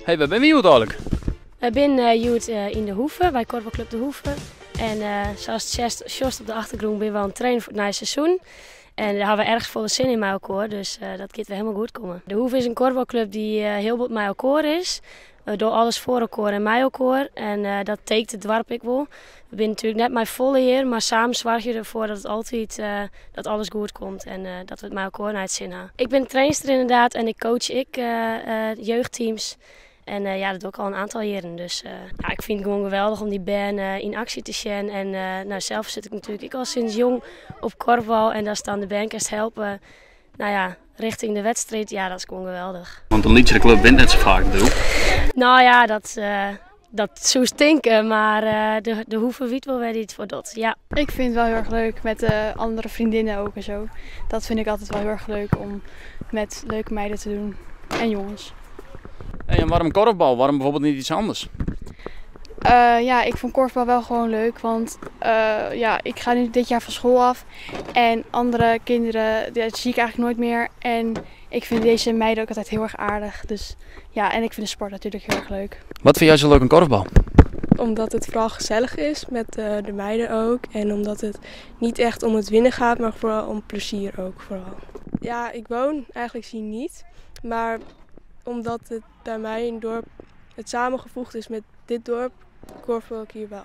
Hey, wêr binne we hjoed eigenlik? Wy binne hjoed yn De Hoeve, by Kuorbalklup De Hoeve. En sa ast sjochst op de achtergrûn binne we oan it trainen foar it nije seizoen. En dêr hawwe we erch folle sin yn mei elkoar, dus dat giet wer hielendal goed komme. De Hoeve is in kuorbalklup dy't hiel bot mei elkoar is. We dogge alles foar elkoar en mei elkoar en dat tekent it doarp ek wol. We binne natuerlik net mei folle hjir, mar samen soargje we derfoar dat it altyd dat alles goed komt en dat we it mei elkoar nei it sin ha. Ik bin trainster inderdaad en ik coach ek jeugdteams. En ja, dat doch ik al in oantal jierren. Dus ja, ik fyn it gewoan geweldich om dy bern yn aksje te sjen. En no, sels sit ik natuerlik ek al sinds jong op kuorbal en datst dan de bern kinst helpe, no ja, rjochting de wedstriid, ja, dat is gewoan geweldich. Want in lytsere klup wint net sa faak natuerlik. No ja, dat soest tinke, mar de Hoeve wit wol wêr't it foar docht, ja. Ik vind het wel heel erg leuk met de andere vriendinnen ook en zo. Dat vind ik altijd wel heel erg leuk om met leuke meiden te doen. En jongens. Hey, en waarom korfbal? Waarom bijvoorbeeld niet iets anders? Ja, ik vond korfbal wel gewoon leuk, want ja, ik ga nu dit jaar van school af en andere kinderen, die zie ik eigenlijk nooit meer. En ik vind deze meiden ook altijd heel erg aardig, dus ja, en ik vind de sport natuurlijk heel erg leuk. Wat vind jij zo leuk aan korfbal? Omdat het vooral gezellig is met de meiden ook en omdat het niet echt om het winnen gaat, maar vooral om plezier ook vooral. Ja, ik woon eigenlijk hier niet, maar omdat het bij mij in het dorp het samengevoegd is met dit dorp, korfbal ik hier wel.